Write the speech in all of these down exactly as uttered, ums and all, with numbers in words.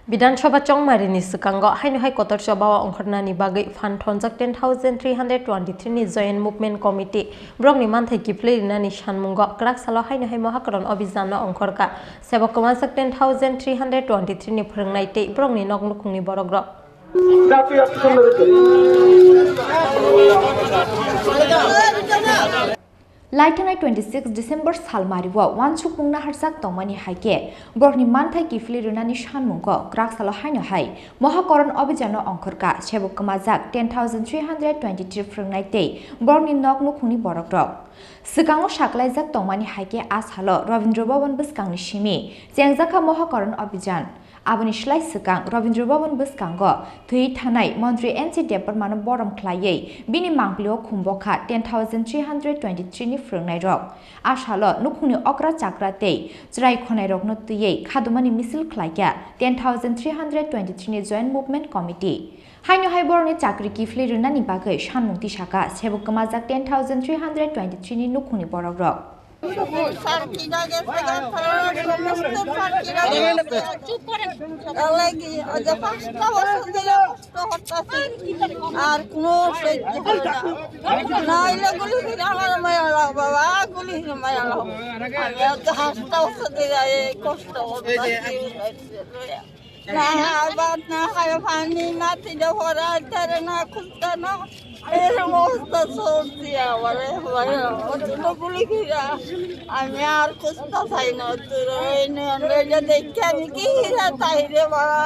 Bidhan Sabha chongmarini swkango haino hai kotor choba o ongkhornani bagwi phan thonjak ten thousand three hundred twenty-three ni Joint Movement Committee borokni manthai kiphilwi rinani sanmungo kwrak salo haino hai Mohakaran Abhijan no ongkhorkha. Sebo kwmajak ten thousand three hundred twenty-three ni phwrwngnai tei borokni nok nukhungni borokrok. Laithanai twenty six December salmario uansukmung naharjak tongmani hai khe borokni manthai kiphilwi rwnani sanmungo kwrak salo haino hai Mohakaran Abhijan no ongkhorkha. Sebo kwmajak ten thousand three hundred twenty-three phwrwngnai tei borokni nok nukhungni borokrok. Swkango saklaijak tongmani hai khe a salo Rabindra Bhaban bwskangni simi chengjakha Mohakaran Abhijan. Aboni slai swkang Rabindra Bhaban bwskango thwi thanai Montri N C Debbarmano borom khlaiwi bini mangpilio khumbokha ten thousand three hundred twenty-three ni phwrwngnairok. A salo nukhungni okra chakra tei chwrai khonairokno twiwi khadumani misil khlaikha ten thousand three hundred twenty-three ni Joint Movement Committee. Haino hai borokni chakri kiphilwi rwnani bagwi sanmung tisakha sebo kwmajak ten thousand three hundred twenty-three ni nukhungni borokrok. Sir কিনা গেছে, স্যার সমস্ত স্যার কিনা গেছে। তার লাগি আজ পাঁচটা বছর ধরে কষ্ট করতেছি, আর কোনো সাহায্য হয় না। না হইলে গুলি ফিরে আমার মায়া লাও বাবা, গুলি ফিরে মায়া লাও। আমি আজ পাঁচটা বছর ধরে এই কষ্ট করতেছি। না, ভাত না খায়, পানি না, তিনটা পড়া, তারা না, খুলতে না। এরকম অবস্থা চলছে আমার, আমার, আমার জন্য গুলি ফিরা। আমি আর খুঁজতে চাই না, তোর ওই নয়ন রইলে দেখে আমি কি হীরা তাই রে বাবা।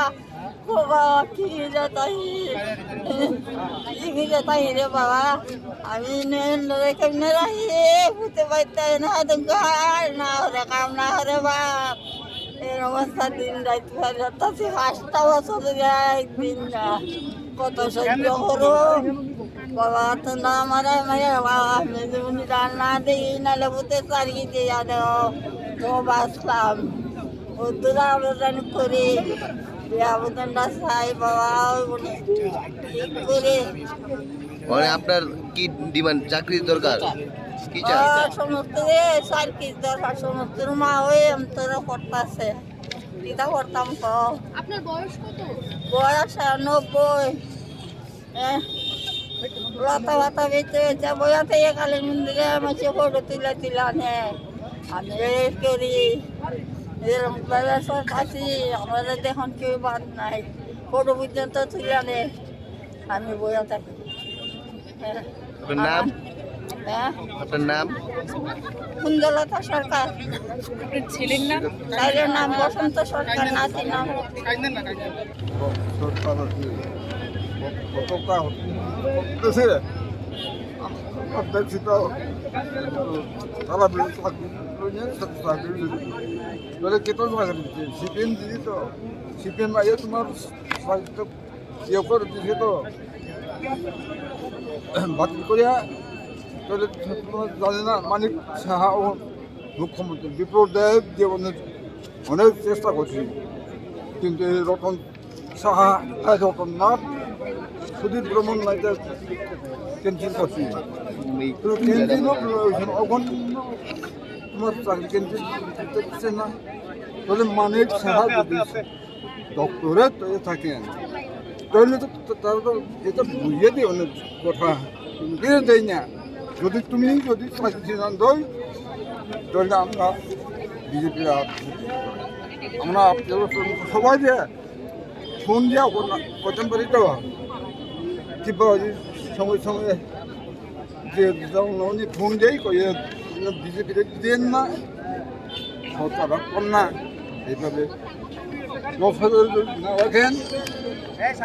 বাবা, কি হীরা তাই? কি হীরা তাই রে বাবা? আমি নয়ন রইলে কেমনে রাখি? ফুটে বাইতে না, তো গায় না, ওরে কাম না, ওরে বাপ। এর অবস্থা দিন রাত যাচ্ছে, পাঁচটা বছর ধরে একদিন না। কত সহ্য করো বাবা, তোমরা আমার, আমার বাবা, আমি যেমন রান্না দিই, নাহলে বুঝতে পারি যে জানো, তো বাঁচলাম। ও তোরা আবেদন করি, যে আবেদনটা চাই বাবা, ওই বলে, ঠিক করে। মানে আপনার কি ডিমান্ড? চাকরির দরকার? কি চান? ও, সমস্ত রে, চাকরির দরকার, সমস্ত মা ওই অন্তরে করতেছে। কিতা করতাম কও? আপনার বয়স কত? বয়স, আহ, নব্বই। হ্যাঁ। লতা পাতা বেচতে বেচতে বইয়া থেকে কালী মন্দিরে মাসে ফটো তুলে তুলে আনে। আমি এই করি। এরকম ভাবে সব আছি, আমাদের এখন কেউ বাদ নাই। ফটো পর্যন্ত তুলে আনে। আমি বইয়া থাকি। হ্যাঁ। আপনার নাম? হ্যাঁ? আপনার নাম? কুঞ্জলতা সরকার। আপনার ছেলের নাম? ছেলের নাম বসন্ত সরকার, নাতির নাম। সরকার আছে। কতটা হচ্ছে? আমার দেখছি তো, তারা বলে চাকরি, চাকরি, চাকরি। বলে, "কেন চাকরি দিচ্ছে? সিপিএম দিদি তো, সিপিএম আইয়ে তোমার বাড়িতে ইয়ে করে দিছে তো, বাতিল করিয়া, তাহলে তোমার জানে না, মানিক সাহা ও মুখ্যমন্ত্রী বিপ্লব দেব যে অনেক, অনেক চেষ্টা করছে, কিন্তু এই রতন সাহা, এই রতন নাথ, সুদীপ ভ্রমণ নাইতে ক্যান্সেল করছে। তো ক্যান্সেল হোক, ওখানে তোমার চাকরি ক্যান্সেল করতে দিচ্ছে না, তাহলে মানিক সাহা যদি ডক্টরেট হয়ে থাকেন, তাহলে তো তা-, তারা তো এটা বুঝিয়ে দিয়ে অনেক কথা, বুঝিয়ে দেয় না। যদি তুমি যদি চাকরি না দাও, তাহলে আমরা বিজেপির আর আমরা আপনারা সবাই যে ফোন দিয়া করতাম পারি তো, কিংবা ওই সময় সময় যে যখন উনি ফোন দেই, কই, "এ, বিজেপির দিন না, সরকার কম না", এইভাবে দশ হাজার যদি না রাখেন,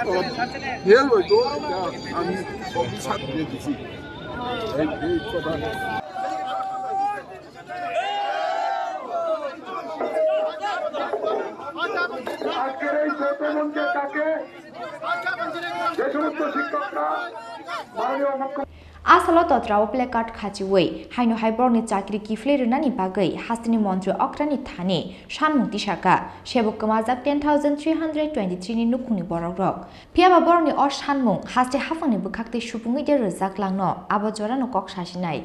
তো ফেল হইতো, এটা আমি সব ছাড় দিয়ে দিছি। এই, এই কথা। আজকের এই যৌথ মঞ্চে তাকে যে সমস্ত শিক্ষকরা মাননীয় মুখ্য A salo totra o placard khachiwi haino hai borokni chakri kiphilwi rwnani bagwi hasteni montri okrani thani sanmung tisaka, sebo kwmajak ten thousand three hundred twenty-three ni nukhungni borokrok. Phiyaba borokni o sanmung haste haphangni bwkhak tei supungwi de rwjak langno abo jorano kok sasinai.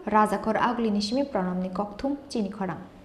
Rajakhor Agulini simi Pranamni kokthum chini khorang.